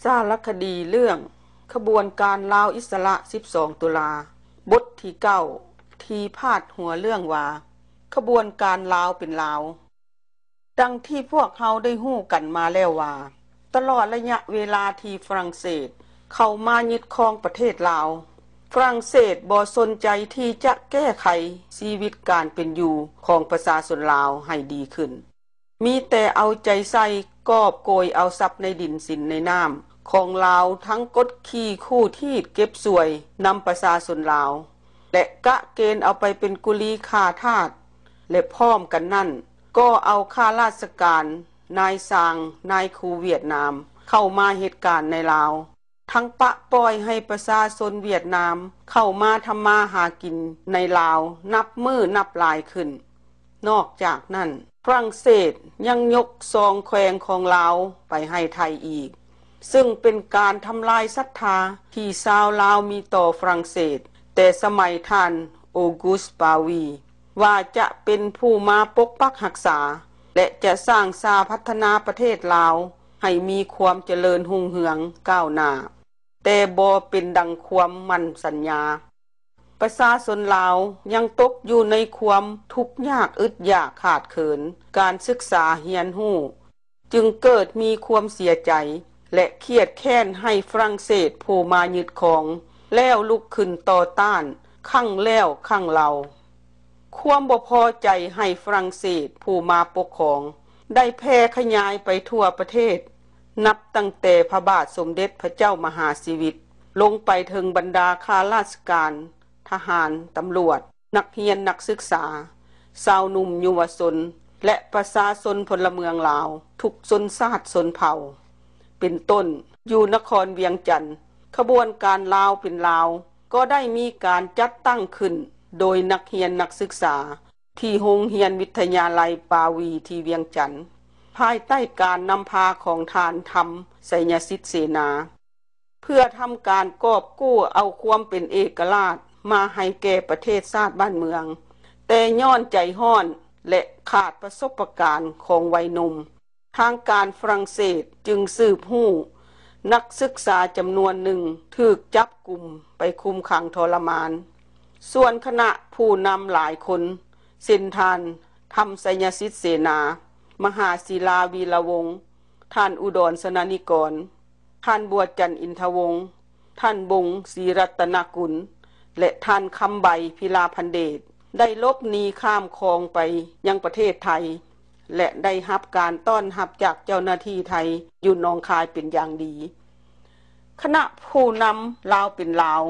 ສາລະຄະດີເລື່ອງຂະບວນການລາວອິດສະຫຼະສິບສອງຕຸລາ ບົດທີເກົ້າ ທີ່ພາດຫົວເລື່ອງວ່າ ຂະບວນການລາວເປັນລາວ. ດັ່ງທີ່ພວກເຮົາໄດ້ຮູ້ກັນມາແລ້ວວ່າ ຕະຫຼອດໄລຍະເວລາທີ່ຝຣັ່ງເສດເຂົ້າມາຍຶດຄອງປະເທດລາວ, ຝຣັ່ງເສດບໍ່ສົນໃຈທີ່ຈະແກ້ໄຂຊີວິດການເປັນຢູ່ຂອງປະຊາຊົນລາວໃຫ້ດີຂຶ້ນ. ມີແຕ່ເອົາໃຈໃສ່ກອບໂກຍເອົາຊັບໃນດິນສິນໃນນ້ຳຂອງລາວ, ທັງກົດຂີ່ຂູດຮີດເກັບສວຍນຳປະຊາຊົນລາວ ແລະ ກະເກນເອົາໄປເປັນກຸລີຂ້າທາດ ແລະ ພ້ອມກັນນັ້ນກໍເອົາຂ້າລາຊະການ, ນາຍຊ່າງ, ນາຍຄູຫວຽດນາມເຂົ້າມາເຮັດການໃນລາວ. ທັງປະປ່ອຍໃຫ້ປະຊາຊົນຫວຽດນາມເຂົ້າມາທຳມາຫາກິນໃນລາວນັບມື້ນັບຫຼາຍຂຶ້ນ. ນອກຈາກນັ້ນ, ຝຣັ່ງເສດຍັງຍົກສອງແຂວງຂອງລາວໄປໃຫ້ໄທອີກ, ຊຶ່ງເປັນການທຳລາຍສັດທາທີ່ຊາວລາວມີຕໍ່ຝຣັ່ງເສດ ແຕ່ສະໄໝທ່ານໂອກຸສປາວີ ວ່າຈະເປັນຜູ້ມາປົກປັກຮັກສາ ແລະ ຈະສ້າງສາພັດທະນາປະເທດລາວໃຫ້ມີຄວາມຈະເລີນຮຸ່ງເຮືອງກ້າວໜ້າ, ແຕ່ບໍ່ເປັນດັ່ງຄວາມໝັ້ນສັນຍາ. ປະຊາຊົນລາວຍັງຕົກຢູ່ໃນຄວາມທຸກຍາກອຶດຢາກຂາດເຂີນການສຶກສາຮຽນຮູ້, ຈຶ່ງເກີດມີຄວາມເສຍໃຈ ແລະ ຄຽດແຄ້ນໃຫ້ຝຣັ່ງເສດຜູ້ມາຍຶດຄອງ ແລ້ວລຸກຂຶ້ນຕໍ່ຕ້ານຄັ້ງແລ້ວຄັ້ງເລົ່າ. ຄວາມບໍ່ພໍໃຈໃຫ້ຝຣັ່ງເສດຜູ້ມາປົກຄອງໄດ້ແຜ່ຂະຫຍາຍໄປທົ່ວປະເທດ, ນັບຕັ້ງແຕ່ພະບາດສົມເດັດພະເຈົ້າມະຫາຊີວິດ ລົງໄປເຖິງບັນດາຂ້າລາຊະການ, ທະຫານ, ຕຳຫຼວດ, ນັກຮຽນ, ນັກສຶກສາ, ຊາວໜຸ່ມ, ເຍົາວະຊົນ ແລະ ປະຊາຊົນພົນລະເມືອງລາວທຸກຊົນຊາດຊົນເຜົ່າ. ເປັນຕົ້ນ, ຢູ່ນະຄອນວຽງຈັນ, ຂະບວນການລາວເປັນລາວ ກໍໄດ້ມີການຈັດຕັ້ງຂຶ້ນໂດຍນັກຮຽນນັກສຶກສາ ທີ່ໂຮງຮຽນວິທະຍາໄລປາວີທີ່ວຽງຈັນ, ພາຍໃຕ້ການນຳພາຂອງທ່ານ ທຳ ໄຊຍະສິດເສນາ, ເພື່ອທຳການກອບກູ້ເອົາຄວາມເປັນເອກະລາດມາໃຫ້ແກ່ປະເທດຊາດບ້ານເມືອງ, ແຕ່ຍ້ອນໃຈຮ້ອນ ແລະ ຂາດປະສົບປະການຂອງໄວໜຸ່ມ, ທາງການຝຣັ່ງເສດຈຶ່ງສືບຮູ້ນັກສຶກສາຈຳນວນໜຶ່ງຖືກຈັບກຸມໄປຄຸມຂັງທໍລະມານ. ສ່ວນຄະນະຜູ້ນຳຫຼາຍຄົນ ເຊັ່ນ ທ່ານ ທຳໄຊຍະສິດເສນາ, ມະຫາສີລາ ວີລະວົງ, ທ່ານ ອຸດອນ ສະນະນິກອນ, ທ່ານ ບົວຈັນ ອິນທະວົງ, ທ່ານ ບົງ ສີລັດຕະນະກຸນ ແລະ ທ່ານ ຄຳໃບ ພິລາພັນເດດ ໄດ້ຫຼົບໜີຂ້າມຄອງໄປຍັງປະເທດໄທ ແລະ ໄດ້ຮັບການຕ້ອນຮັບຈາກເຈົ້າໜ້າທີ່ໄທຢູ່ໜອງຄາຍເປັນຢ່າງດີ. ຄະນະຜູ້ນຳລາວເປັນລາວ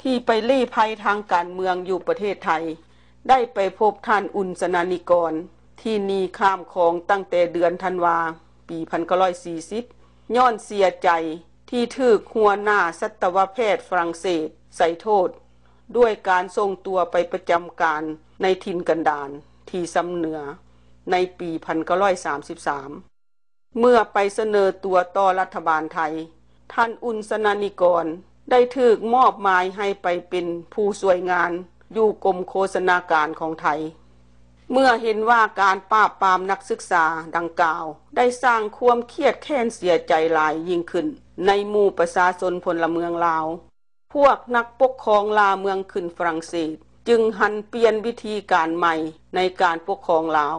ທີ່ໄປລີ້ໄພທາງການເມືອງຢູ່ປະເທດໄທ ໄດ້ໄປພົບທ່ານ ອຸ່ນ ສະນານິກອນ ທີ່ໜີຂ້າມຄອງຕັ້ງແຕ່ເດືອນທັນວາ ປີພັນເກົ້າຮ້ອຍສີ່ສິບ ຍ້ອນເສຍໃຈທີ່ຖືກຫົວໜ້າສັດຕະວະແພດຝຣັ່ງເສດໃສ່ໂທດ ດ້ວຍການສົ່ງຕົວໄປປະຈຳການໃນຖິ່ນກັນດານທີ່ຊຳເໜືອ ໃນປີພັນເກົ້າຮ້ອຍສາມສິບສາມ. ເມື່ອໄປສະເໜີຕົວຕໍ່ລັດຖະບານໄທ, ທ່ານ ອຸ່ນ ສະນານິກອນ ໄດ້ຖືກມອບໝາຍໃຫ້ໄປເປັນຜູ້ຊ່ວຍງານຢູ່ກົມໂຄສະນາການຂອງໄທ. ເມື່ອເຫັນວ່າການປາບປາມນັກສຶກສາດັ່ງກ່າວ ໄດ້ສ້າງຄວາມຄຽດແຄ້ນເສຍໃຈຫຼາຍຍິ່ງຂຶ້ນໃນໝູ່ປະຊາຊົນພົນລະເມືອງລາວ, ພວກນັກປົກຄອງລ່າເມືອງຂຶ້ນຝຣັ່ງເສດ ຈຶ່ງຫັນປ່ຽນວິທີການໃໝ່ໃນການປົກຄອງລາວ.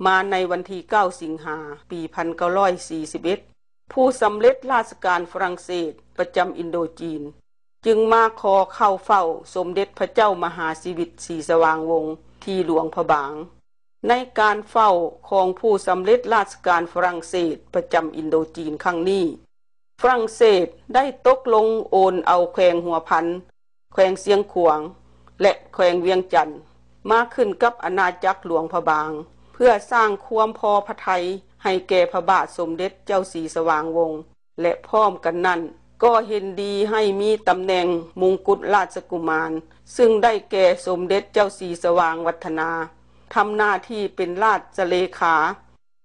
ມາໃນວັນທີເກົ້າ ສິງຫາ ປີພັນເກົ້າຮ້ອຍສີ່ສິບເອັດ ຜູ້ສຳເລັດລາຊະການຝຣັ່ງເສດປະຈຳອິນໂດຈີນ ຈຶ່ງມາຂໍເຂົ້າເຝົ້າສົມເດັດພະເຈົ້າມະຫາຊີວິດສີສະຫວ່າງວົງທີ່ຫຼວງພະບາງ. ໃນການເຝົ້າຂອງຜູ້ສຳເລັດລາຊະການຝຣັ່ງເສດປະຈຳອິນໂດຈີນຄັ້ງນີ້, ຝຣັ່ງເສດໄດ້ຕົກລົງໂອນເອົາແຂວງຫົວພັນ, ແຂວງຊຽງຂວາງ ແລະ ແຂວງວຽງຈັນ ມາຂຶ້ນກັບອານາຈັກຫຼວງພະບາງ ເພື່ອສ້າງຄວາມພໍພະໄທໃຫ້ແກ່ພະບາດສົມເດັດເຈົ້າສີສະຫວ່າງວົງ ແລະ ພ້ອມກັນນັ້ນກໍເຫັນດີໃຫ້ມີຕຳແໜ່ງມົງກຸດລາຊະກຸມານ ຊຶ່ງໄດ້ແກ່ສົມເດັດເຈົ້າສີສະຫວ່າງວັດທະນາ ທຳໜ້າທີ່ເປັນລາຊະເລຂາ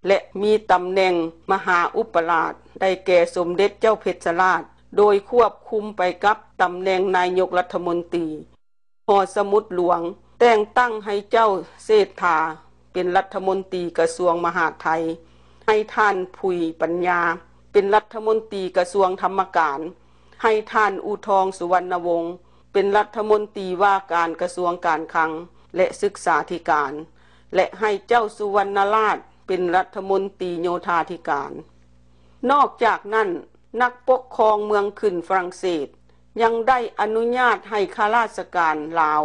ແລະ ມີຕຳແໜ່ງມະຫາອຸປະລາດ ໄດ້ແກ່ສົມເດັດເຈົ້າເພັດຊະລາດ ໂດຍຄວບຄຸມໄປກັບຕຳແໜ່ງນາຍົກລັດຖະມົນຕີ, ຫໍສະໝຸດຫຼວງ, ແຕ່ງຕັ້ງໃຫ້ເຈົ້າເສດຖາເປັນລັດຖະມົນຕີກະຊວງມະຫາດໄທ, ໃຫ້ທ່ານ ຜຸຍ ປັນຍາ ເປັນລັດຖະມົນຕີກະຊວງທຳມະການ, ໃຫ້ທ່ານ ອູທອງ ສຸວັນນະວົງ ເປັນລັດຖະມົນຕີວ່າການກະຊວງການຄັງ ແລະ ສຶກສາທິການ ແລະ ໃຫ້ເຈົ້າ ສຸວັນນະລາດ ເປັນລັດຖະມົນຕີໂຍທາທິການ. ນອກຈາກນັ້ນ, ນັກປົກຄອງເມືອງຂຶ້ນຝຣັ່ງເສດ ຍັງໄດ້ອະນຸຍາດໃຫ້ຂ້າລາຊະການລາວ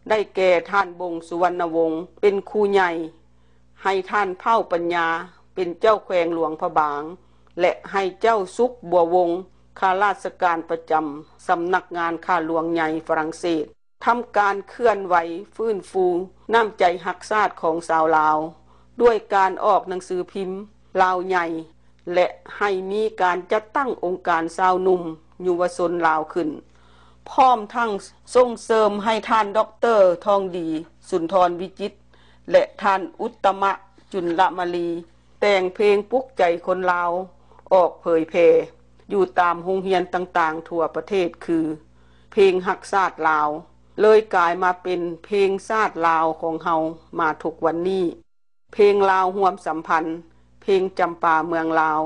ໄດ້ແກ່ທ່ານ ບົງ ສຸວັນນະວົງ ເປັນຄູໃຫຍ່, ໃຫ້ທ່ານ ເຜົ່າ ປັນຍາ ເປັນເຈົ້າແຂວງຫຼວງພະບາງ ແລະ ໃຫ້ເຈົ້າ ສຸກ ບົວວົງ ຂ້າລາຊະການປະຈຳສຳນັກງານຂ້າຫຼວງໃຫຍ່ຝຣັ່ງເສດ ທຳການເຄື່ອນໄຫວຟື້ນຟູນ້ຳໃຈຮັກຊາດຂອງຊາວລາວ ດ້ວຍການອອກໜັງສືພິມລາວໃຫຍ່ ແລະ ໃຫ້ມີການຈັດຕັ້ງອົງການຊາວໜຸ່ມຍຸວຊົນລາວຂຶ້ນ, ພ້ອມທັງສົ່ງເສີມໃຫ້ທ່ານ ດອກເຕີ ທອງດີ ສຸນທອນວິຈິດ ແລະ ທ່ານ ອຸດຕະມະ ຈຸນລະມະລີ ແຕ່ງເພງປຸກໃຈຄົນລາວອອກເຜີຍແຜ່ຢູ່ຕາມໂຮງຮຽນຕ່າງໆທົ່ວປະເທດ ຄື ເພງຮັກຊາດລາວ ເລີຍກາຍມາເປັນເພງຊາດລາວຂອງເຮົາມາທຸກວັນນີ້, ເພງລາວຮ່ວມສຳພັນ, ເພງຈຳປາເມືອງລາວ,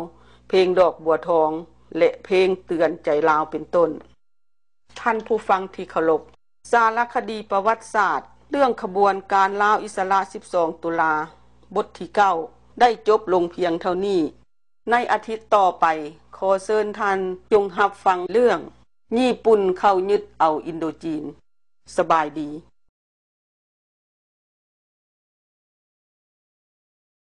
ເພງດອກບົວທອງ ແລະ ເພງເຕືອນໃຈລາວ ເປັນຕົ້ນ. ທ່ານຜູ້ຟັງທີ່ເຄົາລົບ, ສາລະຄະດີປະຫວັດສາດເລື່ອງຂະບວນການລາວອິດສະຫຼະສິບສອງຕຸລາ ບົດທີເກົ້າ ໄດ້ຈົບລົງພຽງເທົ່ານີ້. ໃນອາທິດຕໍ່ໄປ, ຂໍເຊີນທ່ານຈົ່ງຮັບຟັງເລື່ອງ ຍີ່ປຸ່ນເຂົ້າຍຶດເອົາອິນໂດຈີນ. ສະບາຍດີ.